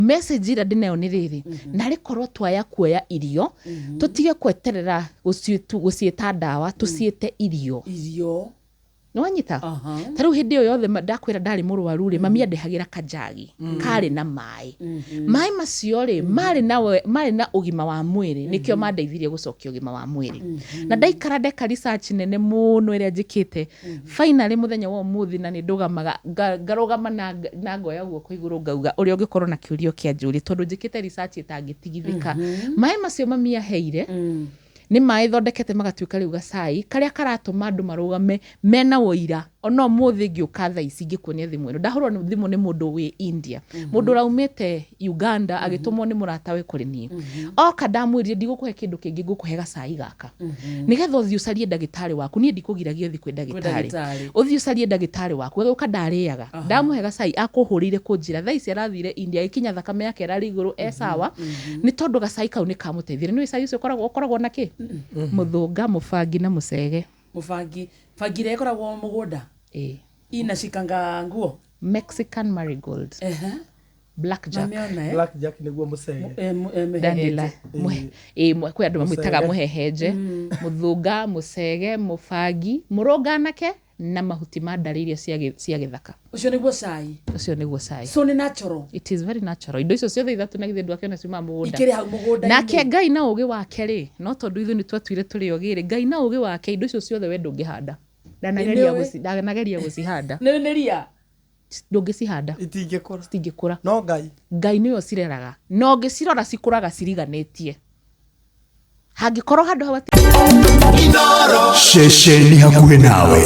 Message ĩrĩa ndĩnayo nĩ rĩrĩ, narĩ korwo twaya kuoya irio, tũtige kweterera gũciĩta ndawa, tũciĩte irio. Irio. Nĩwanyita? Aha. Ta rĩu hĩndĩ ĩyo yothe ndakwĩra ndarĩ mũrwaru rĩ, mami andehagĩra kanjagi karĩ na maĩ. Maĩ macio rĩ, marĩ na marĩ na ũgima wa mwĩrĩ, nĩkĩo mandeithirie gũcokia ũgima wa mwĩrĩ. Na ndaikara ndeka research nene mũno ĩrĩa njĩkĩte, finally mũthenya wa ũmũthĩ na nĩ ndũgamaga, ngarũgama na na ngoya guoko igũrũ ngauga ũrĩa ũngĩkorwo na kĩũria ũke anjũrie tondũ njĩkĩte research ĩtangĩtigithĩka. Maĩ macio mami aheire, Nĩ maĩ thondekete magatuĩka rĩu gacai, karĩa karatũma andũ marũgame mena ũira. Ona ũmũthĩ ngĩũka thaa ici ngĩkuonia thimũ ĩno, ndahũrwo thimũ nĩ mũndũ wĩ India, mũndũ ũraumĩte Uganda agĩtũmwo nĩ mũratawe kũrĩ niĩ. Oka ndamwĩrire ndigũkũhe kĩndũ kĩngĩ ngũkũhe gacai gaka. Nĩgetha ũthiĩ ũcarie ndagĩtarĩ waku, niĩ ndikũgiragia ũthiĩ kwĩ ndagĩtarĩ. Ũthiĩ ũcarie ndagĩtarĩ waku. Agĩũka ndarĩaga. Ndamũhe gacai akũhũrĩire kũnjĩra thaa ici arathire India agĩkinya thakame yake ĩrarĩ igũrũ e sawa. Nĩ tondũ gacai kau nĩ kamũteithirie. Nĩ ũĩ cai ũcio ũkoragwo ũkoragwo na kĩ? Mũthũnga, mũbangi na mũcege. Mũbangi, bangi ĩrĩa ĩkoragwo mũgũnda? Ĩĩ. Inashikanga nguo? Mexican marigold. Ehe. Black jack. Mamĩona eh? Black jack nĩguo mũcege. Eh, eh, Dandela. mĩhehenje. Mũhe- ĩĩ, kwĩ andũ mamwĩtaga Mũcege. mũhehenje. Mũthũnga, mũcege, mũbangi, mũrũnganake na mahuti ma ndarĩ iria cia cia gĩthaka. Ũcio nĩguo cai. Ũcio nĩguo cai. So nĩ natural. It is very natural. Indo icio ciothe ithatũ na githĩ ndwakĩona ciumaga mũgũnda. Ikĩrĩ hau mũgũnda-inĩ. Nake Ngai na ũgĩ wake rĩ, no tondũ ithuĩ nĩ twatuire tũrĩ ogĩ rĩ, Ngai na ũgĩ wake indo icio ciothe we ndũngĩhanda. Ndanageria Nĩũĩ. ndanageria gũcihanda. Nĩ nĩ ria. Ndũngĩcihanda. Itingĩkũra. Citingĩkũra. No Ngai. Ngai nĩwe ũcireraga. Na ũngĩcirora cikũraga ciriganĩtie. Hangĩkorwo handũ hau Ceceni hakuhĩ nawe.